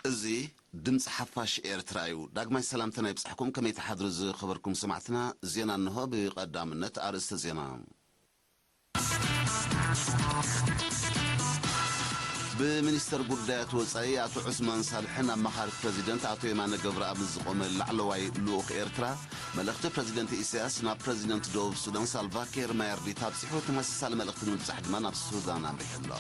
እዚ ድምፂ ሓፋሽ ኤርትራ እዩ። ዳግማይ ሰላምተና ይብጻሕኩም። ከመይ ትሓድሩ ዝኸበርኩም ሰማዕትና? ዜና እንሆ። ብቐዳምነት ኣርእስተ ዜና። ብሚኒስተር ጉዳያት ወጻኢ ኣቶ ዑስማን ሳልሕን ኣማኻሪ ፕረዚደንት ኣቶ የማነ ገብረኣብን ዝቖመ ላዕለዋይ ልኡኽ ኤርትራ፣ መልእኽቲ ፕረዚደንት ኢሳያስ ናብ ፕረዚደንት ደቡብ ሱዳን ሳልቫ ኪር ማያርዲት ኣብጺሑ፣ ተመሳሳሊ መልእኽቲ ንምብጻሕ ድማ ናብ ሱዳን ኣምሪሑ ኣሎ።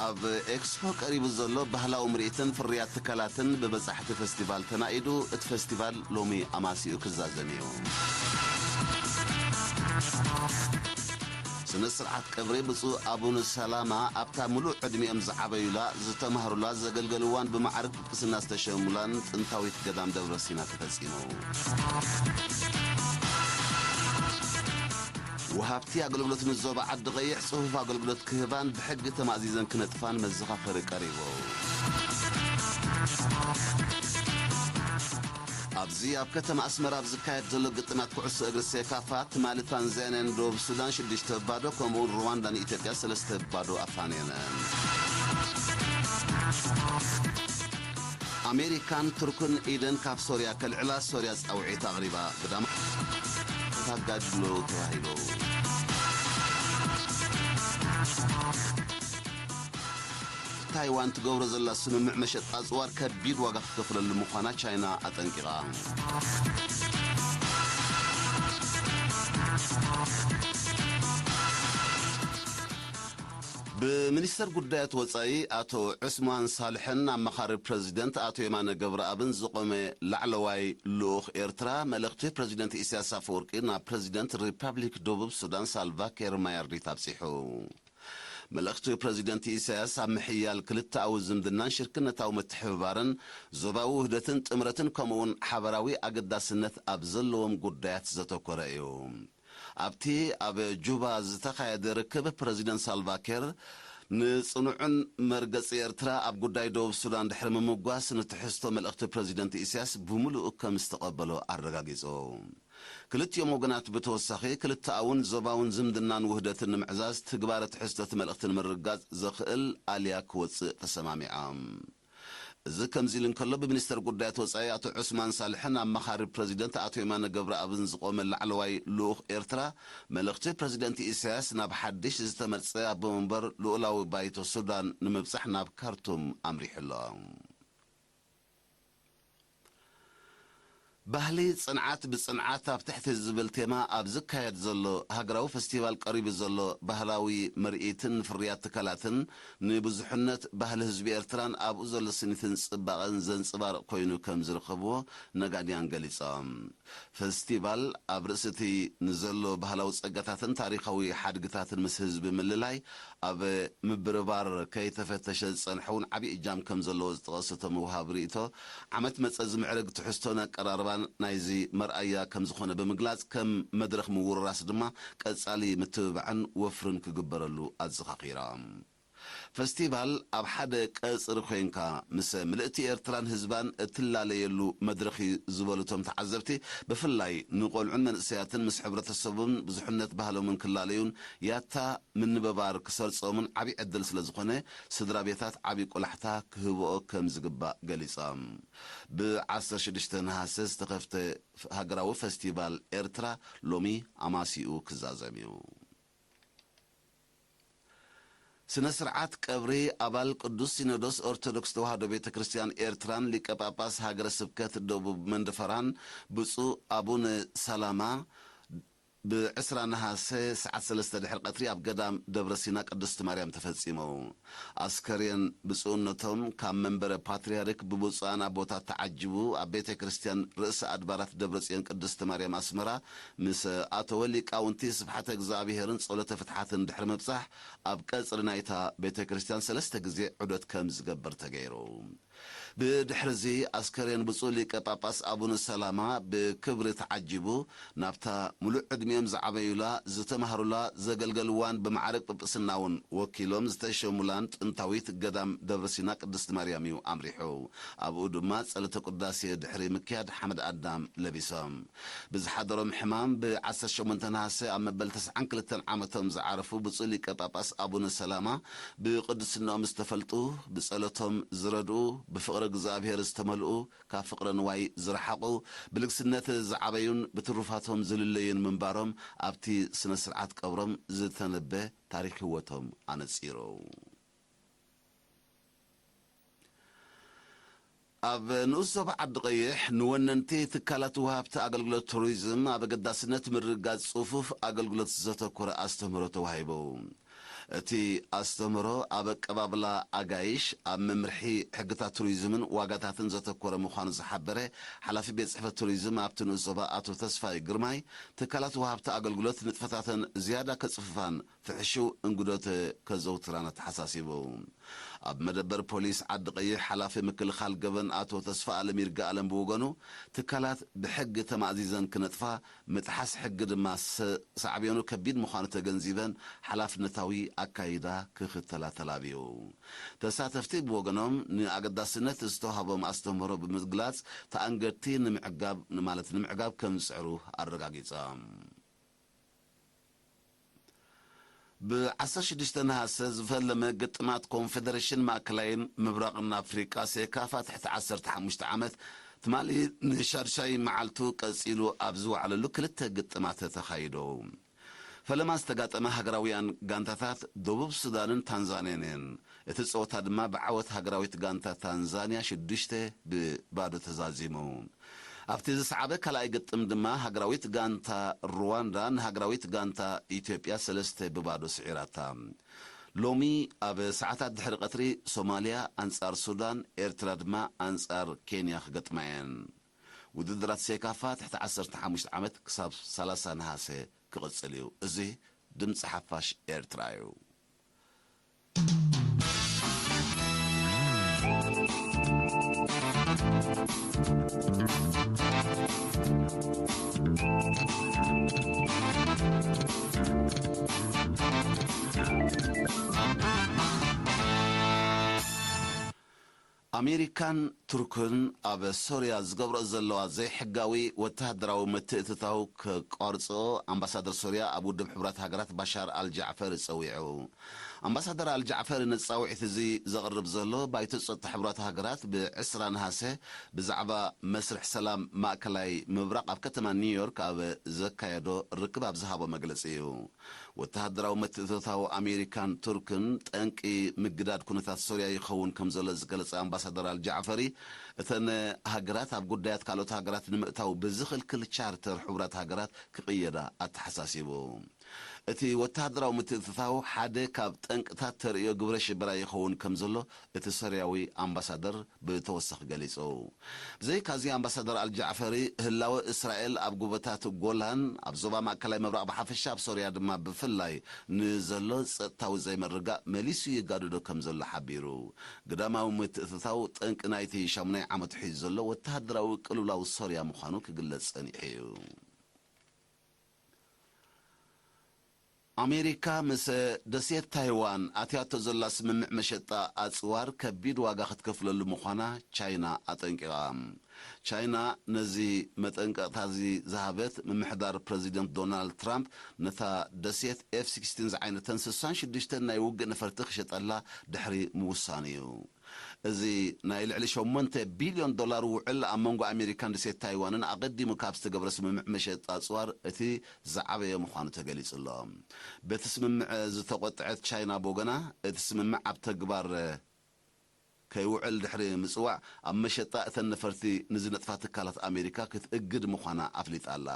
ኣብ ኤክስፖ ቀሪቡ ዘሎ ባህላዊ ምርኢትን ፍርያት ትካላትን ብበጻሕቲ ፈስቲቫል ተናኢዱ፣ እቲ ፈስቲቫል ሎሚ ኣማሲኡ ክዛዘም እዩ። ስነ ስርዓት ቀብሪ ብፁዕ ኣቡነ ሰላማ ኣብታ ምሉእ ዕድሚኦም ዝዓበዩላ፣ ዝተማህሩላ፣ ዘገልገሉዋን ብማዕርግ ጵጵስና ዝተሸሙላን ጥንታዊት ገዳም ደብረ ሲና ተፈጺሙ። ወሃብቲ ኣገልግሎት ንዞባ ዓዲ ቐይሕ ጽፉፍ ኣገልግሎት ክህባን ብሕጊ ተማእዚዘን ክነጥፋን መዘኻኸሪ ቀሪቡ። ኣብዚ ኣብ ከተማ ኣስመራ ኣብ ዝካየድ ዘሎ ግጥማት ኩዕሶ እግሪ ሴካፋ፣ ትማሊ ታንዛንያን ደቡብ ሱዳን ሽዱሽተ ባዶ፣ ከምኡውን ሩዋንዳ ንኢትዮጵያ ሰለስተ ባዶ ኣፋንየን። ኣሜሪካን ቱርክን ኢደን ካብ ሶርያ ከልዕላ ሶርያ ጻውዒት ኣቕሪባ። ግዳም ተጋድሎ ተባሂሉ። ታይዋን ትገብሮ ዘላ ስምምዕ መሸጣ ኣጽዋር ከቢድ ዋጋ ክትከፍለሉ ምዃና ቻይና ኣጠንቂቓ። ብሚኒስተር ጉዳያት ወጻኢ ኣቶ ዑስማን ሳልሕን ኣማኻሪ ፕረዚደንት ኣቶ የማነ ገብረኣብን ዝቖመ ላዕለዋይ ልኡኽ ኤርትራ፣ መልእኽቲ ፕረዚደንት ኢሳያስ ኣፈወርቂ ናብ ፕረዚደንት ሪፐብሊክ ደቡብ ሱዳን ሳልቫ ኪር ማያርዲት ኣብጺሑ። መልእኽቲ ፕረዚደንት ኢሳያስ ኣብ ምሕያል ክልተኣዊ ዝምድናን ሽርክነታዊ ምትሕብባርን፣ ዞባዊ ውህደትን ጥምረትን፣ ከምኡውን ሓበራዊ ኣገዳስነት ኣብ ዘለዎም ጉዳያት ዘተኮረ እዩ። ኣብቲ ኣብ ጁባ ዝተኻየደ ርክብ፣ ፕረዚደንት ሳልቫ ኪር ንጽኑዕን መርገጺ ኤርትራ ኣብ ጉዳይ ደቡብ ሱዳን ድሕሪ ምምጓስ፣ ንትሕዝቶ መልእኽቲ ፕረዚደንት ኢሳያስ ብምሉኡ ከም ዝተቐበሎ ኣረጋጊጹ። ክልቲኦም ወገናት ብተወሳኺ፣ ክልተኣውን ዞባውን ዝምድናን ውህደትን ንምዕዛዝ፣ ትግባረ ትሕዝቶ እቲ መልእኽቲ ንምርግጋጽ ዘኽእል ኣልያ ክወጽእ ተሰማሚዖም። እዚ ከምዚ ኢሉ እንከሎ፣ ብሚኒስተር ጉዳያት ወጻኢ ኣቶ ዑስማን ሳልሕን ኣማኻሪ ፕረዚደንት ኣቶ የማነ ገብረኣብን ዝቖመ ላዕለዋይ ልኡኽ ኤርትራ፣ መልእኽቲ ፕረዚደንት ኢሳያስ ናብ ሓድሽ ዝተመርጸ ኣቦ መንበር ልኡላዊ ባይቶ ሱዳን ንምብጻሕ ናብ ካርቱም ኣምሪሑ ኣሎ። ባህሊ ጽንዓት ብጽንዓት ኣብ ትሕቲ ዝብል ቴማ ኣብ ዝካየድ ዘሎ ሃገራዊ ፈስቲቫል ቀሪቡ ዘሎ ባህላዊ ምርኢትን ፍርያት ትካላትን፣ ንብዙሕነት ባህሊ ህዝቢ ኤርትራን ኣብኡ ዘሎ ስኒትን ጽባቐን ዘንጽባርቕ ኮይኑ ከም ዝረኸብዎ ነጋድያን ገሊጾም። ፈስቲቫል ኣብ ርእሲ እቲ ንዘሎ ባህላዊ ጸጋታትን ታሪኻዊ ሓድግታትን ምስ ህዝቢ ምልላይ፣ ኣብ ምብርባር ከይተፈተሸ ዝጸንሐ እውን ዓቢ እጃም ከም ዘለዎ ዝጠቐሱ እቶም ወሃቢ ርእይቶ፣ ዓመት መጸ ዝምዕርግ ትሕዝቶን ኣቀራርባን ናይዚ መርኣያ ከም ዝኾነ ብምግላጽ፣ ከም መድረኽ ምውርራስ ድማ ቀጻሊ ምትብባዕን ወፍርን ክግበረሉ ኣዘኻኺሮም። ፈስቲቫል ኣብ ሓደ ቀጽሪ ኮይንካ ምስ ምልእቲ ኤርትራን ህዝባን እትላለየሉ መድረኽ እዩ ዝበሉ እቶም ተዓዘብቲ፣ ብፍላይ ንቆልዑን መንእሰያትን ምስ ሕብረተሰቦምን ብዙሕነት ባህሎምን ክላለዩን ያታ ምንብባር ክሰርጾምን ዓቢ ዕድል ስለ ዝኾነ፣ ስድራ ቤታት ዓቢ ቆላሕታ ክህብኦ ከም ዝግባእ ገሊጾም። ብ ዓሰርተ ሽዱሽተ ነሃሰ ዝተኸፍተ ሃገራዊ ፈስቲቫል ኤርትራ ሎሚ ኣማሲኡ ክዛዘም እዩ። ስነ ስርዓት ቀብሪ ኣባል ቅዱስ ሲኖዶስ ኦርቶዶክስ ተዋህዶ ቤተ ክርስቲያን ኤርትራን ሊቀ ጳጳስ ሃገረ ስብከት ደቡብ መንደፈራን ብፁዕ ኣቡነ ሰላማ ብ ዕስራ ነሃሰ ሰዓት ሰለስተ ድሕሪ ቀትሪ ኣብ ገዳም ደብረ ሲና ቅድስት ማርያም ተፈጺሙ። ኣስከሬን ብፁዕነቶም ካብ መንበረ ፓትርያርክ ብብፁዓን ኣቦታት ተዓጂቡ ኣብ ቤተ ክርስቲያን ርእሰ ኣድባራት ደብረ ጽዮን ቅድስት ማርያም ኣስመራ ምስ ኣተወ ሊቃውንቲ ስብሓተ እግዚኣብሔርን ጸሎተ ፍትሓትን ድሕሪ ምብጻሕ ኣብ ቀጽሪ ናይታ ቤተ ክርስቲያን ሰለስተ ግዜ ዑደት ከም ዝገብር ተገይሩ። ብድሕርዚ ኣስከሬን ብፁዕ ሊቀ ጳጳስ ኣቡነ ሰላማ ብክብሪ ተዓጂቡ ናብታ ምሉእ ዕድሚኦም ዝዓበዩላ፣ ዝተማህሩላ፣ ዘገልገልዋን ብማዕረግ ጵጵስና እውን ወኪሎም ዝተሸሙላን ጥንታዊት ገዳም ደብረ ሲና ቅድስት ማርያም እዩ ኣምሪሑ። ኣብኡ ድማ ጸሎተ ቅዳሴ ድሕሪ ምክያድ ሓመድ ኣዳም ለቢሶም። ብዝሓደሮም ሕማም ብ ዓሰርተ ሸሞንተ ነሃሰ ኣብ መበል ተስዓን ክልተን ዓመቶም ዝዓረፉ ብፁዕ ሊቀ ጳጳስ ኣቡነ ሰላማ ብቅድስናኦም ዝተፈልጡ፣ ብጸሎቶም ዝረድኡ፣ ብፍቕሪ እግዚኣብሔር ዝተመልኡ፣ ካብ ፍቕሪ ንዋይ ዝረሓቑ፣ ብልግስነት ዝዓበዩን ብትሩፋቶም ዝልለዩን ምንባሮም ኣብቲ ስነ ስርዓት ቀብሮም ዝተነበ ታሪኽ ህይወቶም ኣነጺሩ። ኣብ ንኡስ ዞባ ዓዲ ቀይሕ ንወነንቲ ትካላት ወሃብቲ ኣገልግሎት ቱሪዝም ኣብ ኣገዳስነት ምርግጋጽ ጽፉፍ ኣገልግሎት ዘተኮረ ኣስተምህሮ ተዋሂቡ። እቲ ኣስተምህሮ ኣብ ኣቀባብላ ኣጋይሽ፣ ኣብ መምርሒ ሕግታት ቱሪዝምን ዋጋታትን ዘተኮረ ምዃኑ ዝሓበረ ሓላፊ ቤት ጽሕፈት ቱሪዝም ኣብቲ ንኡስ ዞባ ኣቶ ተስፋይ ግርማይ፣ ትካላት ወሃብቲ ኣገልግሎት ንጥፈታተን ዝያዳ ከጽፍፋን ፍሕሽው እንግዶት ከዘውትራን ኣተሓሳሲቡ። ኣብ መደበር ፖሊስ ዓዲ ቀይሕ ሓላፊ ምክልኻል ገበን ኣቶ ተስፋ ኣለም ይርጋ ኣለም ብወገኑ፣ ትካላት ብሕጊ ተማእዚዘን ክነጥፋ፣ ምጥሓስ ሕጊ ድማ ሰ-፣ ሳዕቤኑ ከቢድ ምዃኑ ተገንዚበን ሓላፍነታዊ ኣካይዳ ክኽተላ ተላብዩ። ተሳተፍቲ ብወገኖም ንኣገዳስነት ዝተዋህቦም ኣስተምህሮ ብምግላጽ፣ ተኣንገድቲ ንምዕጋብ፣ ማለት ንምዕጋብ ከም ዝጽዕሩ ኣረጋጊጾም። ብ ዓሰርተ ሽዱሽተ ነሃሰ ዝፈለመ ግጥማት ኮንፌደሬሽን ማእከላይን ምብራቕን ኣፍሪቃ ሴካፋ ትሕቲ ዓሰርተ ሓሙሽተ ዓመት ትማሊ ንሻድሻይ መዓልቱ ቀጺሉ ኣብ ዝወዓለሉ ክልተ ግጥማት ተኻይዶ። ፈለማ ዝተጋጠመ ሃገራውያን ጋንታታት ደቡብ ሱዳንን ታንዛንያን እየን። እቲ ጸወታ ድማ ብዓወት ሃገራዊት ጋንታ ታንዛንያ ሽዱሽተ ብባዶ ተዛዚሙ። ኣብቲ ዝሰዓበ ካልኣይ ግጥም ድማ ሃገራዊት ጋንታ ሩዋንዳ ንሃገራዊት ጋንታ ኢትዮጵያ ሰለስተ ብባዶ ስዒራታ። ሎሚ ኣብ ሰዓታት ድሕሪ ቀትሪ ሶማልያ ኣንጻር ሱዳን፣ ኤርትራ ድማ ኣንጻር ኬንያ ክገጥማ እየን። ውድድራት ሴካፋ ትሕቲ ዓሰርተ ሓሙሽተ ዓመት ክሳብ ሰላሳ ነሃሰ ክቕጽል እዩ። እዚ ድምጺ ሓፋሽ ኤርትራ እዩ። ኣሜሪካን ቱርክን ኣብ ሶርያ ዝገብርኦ ዘለዋ ዘይሕጋዊ ወተሃደራዊ ምትእትታው ከቋርጾ ኣምባሳደር ሶርያ ኣብ ውድብ ሕቡራት ሃገራት ባሻር ኣልጃዕፈር ጸዊዑ። ኣምባሳደር ኣልጃዕፈር ነቲ ጻውዒት እዚ ዘቕርብ ዘሎ ባይቶ ጸጥታ ሕቡራት ሃገራት ብዕስራ ነሃሰ ብዛዕባ መስርሕ ሰላም ማእከላይ ምብራቕ ኣብ ከተማ ኒውዮርክ ኣብ ዘካየዶ ርክብ ኣብ ዝሃቦ መግለጺ እዩ። ወተሃደራዊ ምትእትታው ኣሜሪካን ቱርክን ጠንቂ ምግዳድ ኩነታት ሶርያ ይኸውን ከም ዘሎ ዝገለጸ ኣምባሳደር ኣልጃዕፈሪ፣ እተን ሃገራት ኣብ ጉዳያት ካልኦት ሃገራት ንምእታው ብዝኽልክል ቻርተር ሕቡራት ሃገራት ክቕየዳ ኣተሓሳሲቡ። እቲ ወተሃደራዊ ምትእትታው ሓደ ካብ ጠንቅታት ተርእዮ ግብረ ሽበራ ይኸውን ከም ዘሎ እቲ ሶርያዊ ኣምባሳደር ብተወሳኺ ገሊጹ። ብዘይካዚ ኣምባሳደር ኣልጃዕፈሪ፣ ህላወ እስራኤል ኣብ ጎቦታት ጎላን ኣብ ዞባ ማእከላይ ምብራቕ ብሓፈሻ ኣብ ሶርያ ድማ ብፍላይ ንዘሎ ጸጥታዊ ዘይምርግጋእ መሊሱ የጋድዶ ከም ዘሎ ሓቢሩ። ግዳማዊ ምትእትታው ጠንቂ ናይቲ ሻሙናይ ዓመቱ ሒዙ ዘሎ ወተሃደራዊ ቅልውላው ሶርያ ምዃኑ ክግለጽ ጸኒሑ እዩ። ኣሜሪካ ምስ ደሴት ታይዋን ኣትያቶ ዘላ ስምምዕ መሸጣ ኣጽዋር ከቢድ ዋጋ ክትከፍለሉ ምዃና ቻይና ኣጠንቂቓ። ቻይና ነዚ መጠንቀቕታ እዚ ዝሃበት፣ ምምሕዳር ፕረዚደንት ዶናልድ ትራምፕ ነታ ደሴት ኤፍ ሲክስቲን ዝዓይነተን ስሳን ሽዱሽተን ናይ ውግእ ነፈርቲ ክሸጠላ ድሕሪ ምውሳኑ እዩ። እዚ ናይ ልዕሊ ሸሞንተ ቢልዮን ዶላር ውዕል ኣብ መንጎ ኣሜሪካን ደሴት ታይዋንን ኣቐዲሙ ካብ ዝተገብረ ስምምዕ መሸጣ ኣጽዋር እቲ ዝዓበየ ምዃኑ ተገሊጹ ኣሎ። በቲ ስምምዕ ዝተቖጥዐት ቻይና ብወገና፣ እቲ ስምምዕ ኣብ ተግባር ከይውዕል ድሕሪ ምጽዋዕ፣ ኣብ መሸጣ እተን ነፈርቲ ንዝነጥፋ ትካላት ኣሜሪካ ክትእግድ ምዃና ኣፍሊጣ ኣላ።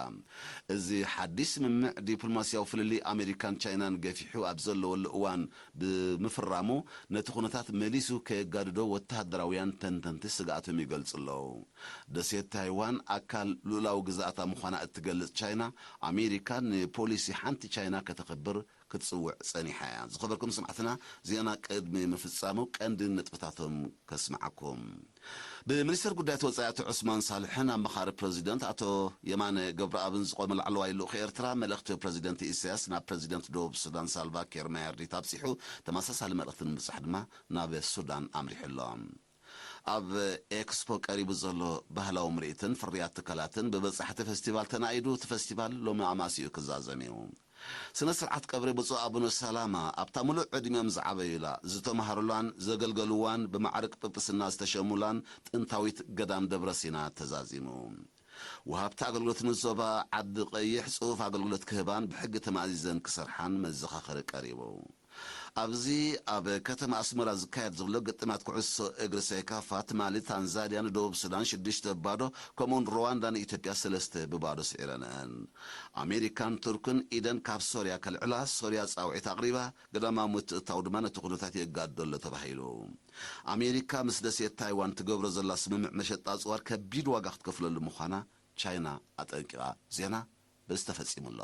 እዚ ሓድሽ ስምምዕ፣ ዲፕሎማስያዊ ፍልልይ ኣሜሪካን ቻይናን ገፊሑ ኣብ ዘለወሉ እዋን ብምፍራሙ፣ ነቲ ኩነታት መሊሱ ከየጋድዶ ወተሃደራውያን ተንተንቲ ስግኣቶም ይገልጹ ኣለዉ። ደሴት ታይዋን ኣካል ልኡላዊ ግዝኣታ ምዃና እትገልጽ ቻይና፣ ኣሜሪካ ንፖሊሲ ሓንቲ ቻይና ከተኽብር ክትጽውዕ ጸኒሓ እያ። ዝኸበርኩም ስማዕትና፣ ዜና ቅድሚ ምፍጻሙ ቀንዲ ነጥብታቶም ከስምዓኩም። ብሚኒስተር ጉዳያት ወጻኢ ኣቶ ዑስማን ሳልሕን ኣመኻሪ ፕረዚደንት ኣቶ የማነ ገብረኣብን ዝቖመ ላዕለዋይ ልኡኽ ኤርትራ፣ መልእኽቲ ፕረዚደንት ኢሳያስ ናብ ፕረዚደንት ደቡብ ሱዳን ሳልቫ ኪር ማያርዲት ኣብጺሑ፣ ተመሳሳሊ መልእኽቲ ንምብጻሕ ድማ ናብ ሱዳን ኣምሪሑ ኣሎ። ኣብ ኤክስፖ ቀሪቡ ዘሎ ባህላዊ ምርኢትን ፍርያት ትካላትን ብበጻሕቲ ፈስቲቫል ተናኢዱ፣ እቲ ፈስቲቫል ሎሚ ኣማሲኡ ክዛዘም እዩ። ስነ ስርዓት ቀብሪ ብፁዕ ኣቡነ ሰላማ ኣብታ ምሉእ ዕድሚኦም ዝዓበዩላ፣ ዝተማሃሩላን ዘገልገሉዋን ብማዕርግ ጵጵስና ዝተሸሙላን ጥንታዊት ገዳም ደብረ ሲና ተዛዚሙ። ወሃብቲ ኣገልግሎት ንዞባ ዓዲ ቀይሕ ጽፉፍ ኣገልግሎት ክህባን ብሕጊ ተማእዚዘን ክሰርሓን መዘኻኸሪ ቀሪቡ። ኣብዚ ኣብ ከተማ ኣስመራ ዝካየድ ዘሎ ግጥማት ኩዕሶ እግሪ ሴካፋ ትማሊ ታንዛንያ ንደቡብ ሱዳን ሽዱሽተ ባዶ፣ ከምኡውን ሩዋንዳ ንኢትዮጵያ ሰለስተ ብባዶ ስዒረነን። ኣሜሪካን ቱርክን ኢደን ካብ ሶርያ ከልዕላ፣ ሶርያ ጻውዒት ኣቕሪባ፣ ግዳማዊ ምትእትታው ድማ ነቲ ኩነታት የጋድዶ ኣሎ ተባሂሉ። ኣሜሪካ ምስ ደሴት ታይዋን ትገብሮ ዘላ ስምምዕ መሸጣ ኣጽዋር ከቢድ ዋጋ ክትከፍለሉ ምዃና ቻይና ኣጠንቂቓ። ዜና በዚ ተፈጺሙ ኣሎ።